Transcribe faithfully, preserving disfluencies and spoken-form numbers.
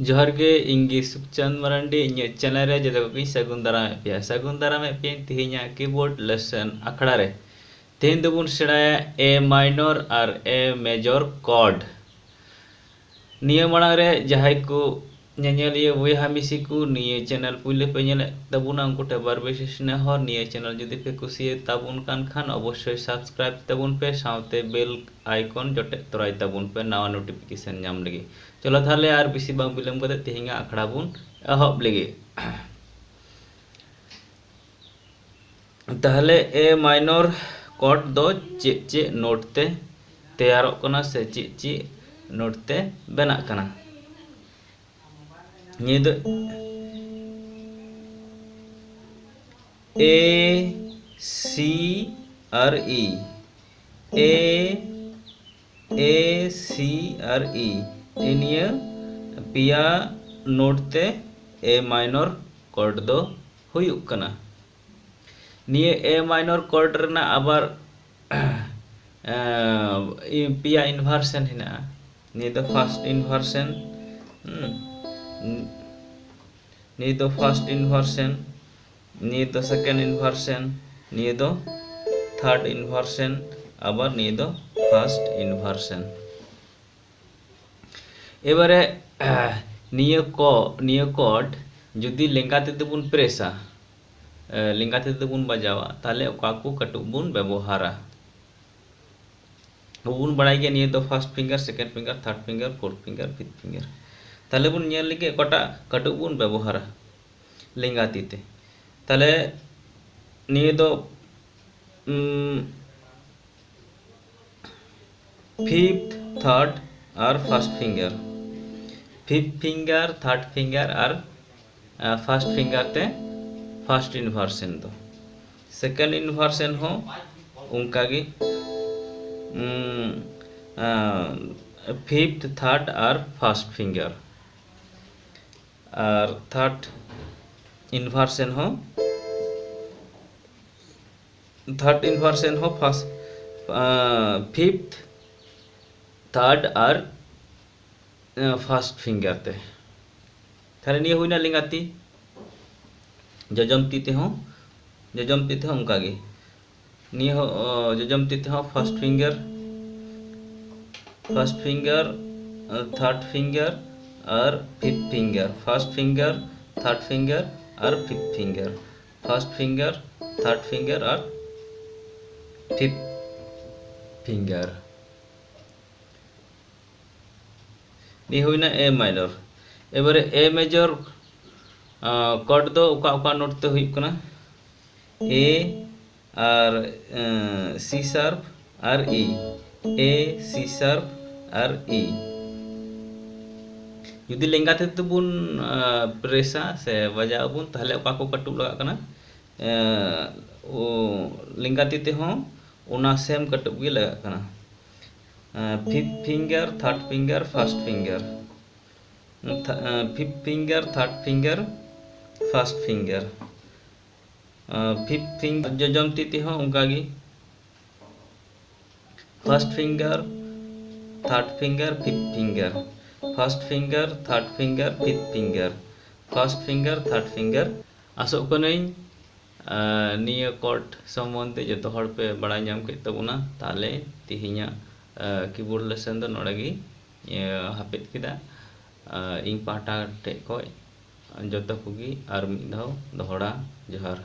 ᱡᱚᱦᱟᱨ ᱜᱮ, ᱤᱧ ᱜᱮ ᱥᱩᱠᱪᱟᱸᱫ ᱢᱟᱨᱟᱱᱰᱤ᱾ ᱤᱧᱟᱹᱜ ᱪᱮᱱᱮᱞ ᱨᱮ ᱡᱚᱛᱚ ᱠᱚᱜᱮᱧ ᱥᱟᱹᱜᱩᱱ ᱫᱟᱨᱟᱢᱮᱫ ᱯᱮᱭᱟ᱾ ᱥᱟᱹᱜᱩᱱ ᱫᱟᱨᱟᱢᱮᱫ ᱯᱮᱭᱟᱧ ᱛᱮᱦᱮᱧᱟᱜ ᱠᱤᱵᱳᱨᱰ ᱞᱮᱥᱚᱱ ᱟᱠᱷᱲᱟ ᱨᱮ᱾ ᱛᱮᱦᱮᱧ ᱫᱚᱵᱚᱱ ᱥᱮᱬᱟᱭᱟ ᱮ ᱢᱟᱭᱱᱚᱨ ᱟᱨ ᱮ ᱢᱮᱡᱚᱨ ᱠᱚᱨᱰ᱾ ᱱᱤᱭᱟᱹ ᱢᱟᱲᱟᱝ ᱨᱮ ᱡᱟᱦᱟᱸᱭ ᱠᱚ ᱧᱮᱧᱮᱞᱤᱭᱟᱹ ᱵᱚᱭᱦᱟ ᱢᱤᱥᱤ ᱠᱚ ᱱᱤᱭᱟᱹ ᱪᱮᱱᱮᱞ ᱯᱩᱭᱞᱩ ᱯᱮ ᱧᱮᱞᱮᱫ ᱛᱟᱵᱚᱱᱟ, ᱩᱱᱠᱩ ᱴᱷᱮᱱ ᱵᱟᱨ ᱵᱤᱥᱮᱥ ᱱᱮᱦᱚᱨ, ᱱᱤᱭᱟᱹ ᱪᱮᱱᱮᱞ ᱡᱩᱫᱤ ᱯᱮ ᱠᱩᱥᱤᱭᱟᱜ ᱛᱟᱵᱚᱱ ᱠᱟᱱ ᱠᱷᱟᱱ ᱚᱵᱚᱥᱥᱳᱭ ᱥᱟᱵᱥᱠᱨᱟᱭᱤᱵ ᱛᱟᱵᱚᱱ ᱯᱮ, ᱥᱟᱶᱛᱮ ᱵᱮᱞ ᱟᱭᱠᱚᱱ ᱡᱚᱴᱮᱫ ᱛᱚᱨᱟᱭ ᱛᱟᱵᱚᱱ ᱯᱮ ᱱᱟᱣᱟ ᱱᱳᱴᱤᱯᱷᱤᱠᱮᱥᱚᱱ ᱧᱟᱢ ᱞᱟᱹᱜᱤᱫ᱾ ᱪᱚᱞᱚ ᱛᱟᱦᱞᱮ ᱟᱨ ᱵᱮᱥᱤ ᱵᱟᱝ ᱵᱤᱞᱚᱢ ᱠᱟᱛᱮ ᱛᱮᱦᱮᱧᱟᱜ ᱟᱠᱷᱲᱟ ᱵᱚᱱ ᱮᱦᱚᱵ ᱞᱮᱜᱮ᱾ ᱛᱟᱦᱞᱮ ᱮ ᱢᱟᱭᱱᱚᱨ ᱠᱚᱨᱰ ᱫᱚ ᱪᱮᱫ ᱪᱮᱫ ᱱᱳᱴ ᱛᱮ ᱛᱮᱭᱟᱨᱚᱜ ᱠᱟᱱᱟ ᱥᱮ ᱪᱮᱫ ᱪᱮᱫ ᱱᱳᱴ ᱛᱮ ᱵᱮᱱᱟᱜ ᱠᱟᱱᱟ? ᱱᱤᱭᱟᱹ ᱫᱚ ᱮ, ᱥᱤ ᱟᱨ ᱤ᱾ ᱮ, ᱮ, ᱥᱤ ᱟᱨ ᱤ᱾ ᱱᱤᱭᱟᱹ ᱯᱮᱭᱟ ᱱᱳᱴ ᱛᱮ ᱮ ᱢᱟᱭᱱᱚᱨ ᱠᱚᱨᱰ ᱫᱚ ᱦᱩᱭᱩᱜ ᱠᱟᱱᱟ᱾ ᱱᱤᱭᱟᱹ ᱮ ᱢᱟᱭᱱᱚᱨ ᱠᱚᱨᱰ ᱨᱮᱱᱟᱜ ᱟᱵᱟᱨ ᱮᱸ, ᱯᱮᱭᱟ ᱤᱱᱵᱷᱟᱨᱥᱮᱱ ᱦᱮᱱᱟᱜᱼᱟ᱾ ᱱᱤᱭᱟᱹ ᱫᱚ ᱯᱷᱟᱨᱥᱴ ᱤᱱᱵᱷᱟᱨᱥᱮᱱ, ᱦᱩᱸ, ᱱᱤᱭᱟᱹ ᱫᱚ ᱯᱷᱟᱨᱥᱴ ᱤᱱᱵᱷᱟᱨᱥᱮᱱ, ᱱᱤᱭᱟᱹ ᱫᱚ ᱥᱮᱠᱮᱱᱰ ᱤᱱᱵᱷᱟᱨᱥᱮᱱ, ᱱᱤᱭᱟᱹ ᱫᱚ ᱛᱷᱟᱨᱰ ᱤᱱᱵᱷᱟᱨᱥᱮᱱ, ᱟᱵᱟᱨ ᱱᱤᱭᱟᱹ ᱫᱚ ᱯᱷᱟᱨᱥᱴ ᱤᱱᱵᱷᱟᱨᱥᱮᱱ᱾ ᱮᱵᱟᱨᱮ ᱱᱤᱭᱟᱹ ᱠᱚ, ᱱᱤᱭᱟᱹ ᱠᱚᱨᱰ ᱡᱩᱫᱤ ᱞᱮᱸᱜᱟ ᱛᱤ ᱛᱮᱵᱚᱱ ᱯᱨᱮᱥᱟ, ᱮ, ᱞᱮᱸᱜᱟ ᱛᱤ ᱛᱮᱵᱚᱱ ᱵᱟᱡᱟᱣᱟ, ᱛᱟᱦᱞᱮ ᱚᱠᱟ ᱠᱚ ᱠᱟᱹᱴᱩᱵ ᱵᱚᱱ ᱵᱮᱵᱚᱦᱟᱨᱟ? ᱟᱵᱚ ᱵᱚᱱ ᱵᱟᱲᱟᱭ ᱜᱮᱭᱟ ᱱᱤᱭᱟᱹ ᱫᱚ first finger, second finger, third finger, fourth finger, fifth finger. ᱛᱟᱦᱞᱮ ᱵᱚᱱ ᱧᱮᱞ ᱞᱮᱜᱮ ᱚᱠᱟᱴᱟᱜ ᱠᱟᱹᱴᱩᱵ ᱵᱚᱱ ᱵᱮᱵᱚᱦᱟᱨᱟ ᱞᱮᱸᱜᱟ ᱛᱤ ᱛᱮ᱾ ᱛᱟᱦᱞᱮ ᱱᱤᱭᱟᱹ ᱫᱚ, ᱩᱢ, ᱯᱷᱤᱯᱛᱷ, ᱛᱷᱟᱨᱰ ᱟᱨ first finger. Fifth finger, third finger ᱟᱨ, ᱟ, ᱯᱷᱟᱨᱥᱴ ᱯᱷᱤᱝᱜᱟᱨ ᱛᱮ ᱯᱷᱟᱨᱥᱴ ᱤᱱᱵᱷᱟᱨᱥᱮᱱ ᱫᱚ᱾ ᱥᱮᱠᱮᱱᱰ ᱤᱱᱵᱷᱟᱨᱥᱮᱱ ᱦᱚᱸ ᱚᱱᱠᱟ ᱜᱮ, ᱩᱢ, ᱟ, ᱯᱷᱤᱯᱛᱷ, ᱛᱷᱟᱨᱰ ᱟᱨ ᱯᱷᱟᱨᱥᱴ ᱯᱷᱤᱝᱜᱟᱨ᱾ ᱟᱨ ᱛᱷᱟᱨᱰ ᱤᱱᱵᱷᱟᱨᱥᱮᱱ ᱦᱚᱸ, ᱛᱷᱟᱨᱰ ᱤᱱᱵᱷᱟᱨᱥᱮᱱ ᱦᱚᱸ ᱯᱷᱟᱨᱥᱴ, ᱟ, ᱯᱷᱤᱯᱛᱷ, ᱛᱷᱟᱨᱰ ᱟᱨ, ᱟ, ᱯᱷᱟᱨᱥᱴ ᱯᱷᱤᱝᱜᱟᱨ ᱛᱮ᱾ ᱛᱟᱦᱞᱮ ᱱᱤᱭᱟᱹ ᱦᱩᱭᱱᱟ ᱞᱮᱸᱜᱟ ᱛᱤ᱾ ᱡᱚᱡᱚᱢ ᱛᱤ ᱛᱮᱦᱚᱸ, ᱡᱚᱡᱚᱢ ᱛᱤ ᱛᱮᱦᱚᱸ ᱚᱱᱠᱟ ᱜᱮ᱾ ᱱᱤᱭᱟᱹ ᱦᱚᱸ ᱚ, ᱡᱚᱡᱚᱢ ᱛᱤ ᱛᱮᱦᱚᱸ first finger, first finger, third finger ᱟᱨ fifth finger, first finger, third finger ᱟᱨ fifth finger, first finger, third finger ᱟᱨ fifth finger᱾ ᱱᱤᱭᱟᱹ ᱦᱩᱭᱱᱟ A minor᱾ ᱮᱵᱟᱨᱮ A major chord ᱫᱚ ᱚᱠᱟ ᱚᱠᱟ note ᱛᱮ ᱦᱩᱭᱩᱜ ᱠᱟᱱᱟ? A R C sharp R E, A, C sharp R E᱾ ᱡᱩᱫᱤ ᱞᱮᱸᱜᱟ ᱛᱤ ᱛᱮᱵᱚᱱ press ᱟ ᱥᱮ ᱵᱟᱡᱟᱣ ᱟᱵᱚᱱ, ᱛᱟᱦᱞᱮ ᱚᱠᱟ ᱠᱚ ᱠᱟᱹᱴᱩᱵ ᱞᱟᱜᱟᱜ ᱠᱟᱱᱟ? ᱞᱮᱸᱜᱟ ᱛᱤ ᱛᱮᱦᱚᱸ ᱚᱱᱟ same ᱠᱟᱹᱴᱩᱵ ᱜᱮ ᱞᱟᱜᱟᱜ ᱠᱟᱱᱟ᱾ Fifth finger, third finger, first finger, fifth finger, third finger, first finger, fifth finger, ᱡᱚᱡᱚᱢ ᱛᱤ ᱛᱮᱦᱚᱸ ᱚᱱᱠᱟ ᱜᱮ, first finger, third finger, fifth finger, first finger, third finger, fifth finger, first finger, third finger᱾ ᱟᱥᱚᱜ ᱠᱟᱹᱱᱟᱹᱧ ᱱᱤᱭᱟᱹ chord ᱥᱚᱢᱵᱚᱱᱫᱷᱮ ᱡᱚᱛᱚ ᱦᱚᱲ ᱯᱮ ᱵᱟᱲᱟᱭ ᱧᱟᱢ ᱠᱮᱫ ᱛᱟᱵᱚᱱᱟ᱾ ᱛᱟᱦᱞᱮ ᱛᱮᱦᱮᱧᱟᱜ keyboard lesson ᱫᱚ ᱱᱚᱰᱮ ᱜᱮ ᱦᱟᱹᱯᱤᱫ ᱠᱮᱫᱟ᱾ ᱤᱧ ᱯᱟᱦᱴᱟ ᱴᱷᱮᱡ ᱠᱷᱚᱡ ᱡᱚᱛᱚ ᱠᱚᱜᱮ ᱟᱨ ᱢᱤᱫ ᱫᱷᱟᱣ ᱫᱚᱦᱲᱟ ᱡᱚᱦᱟᱨ᱾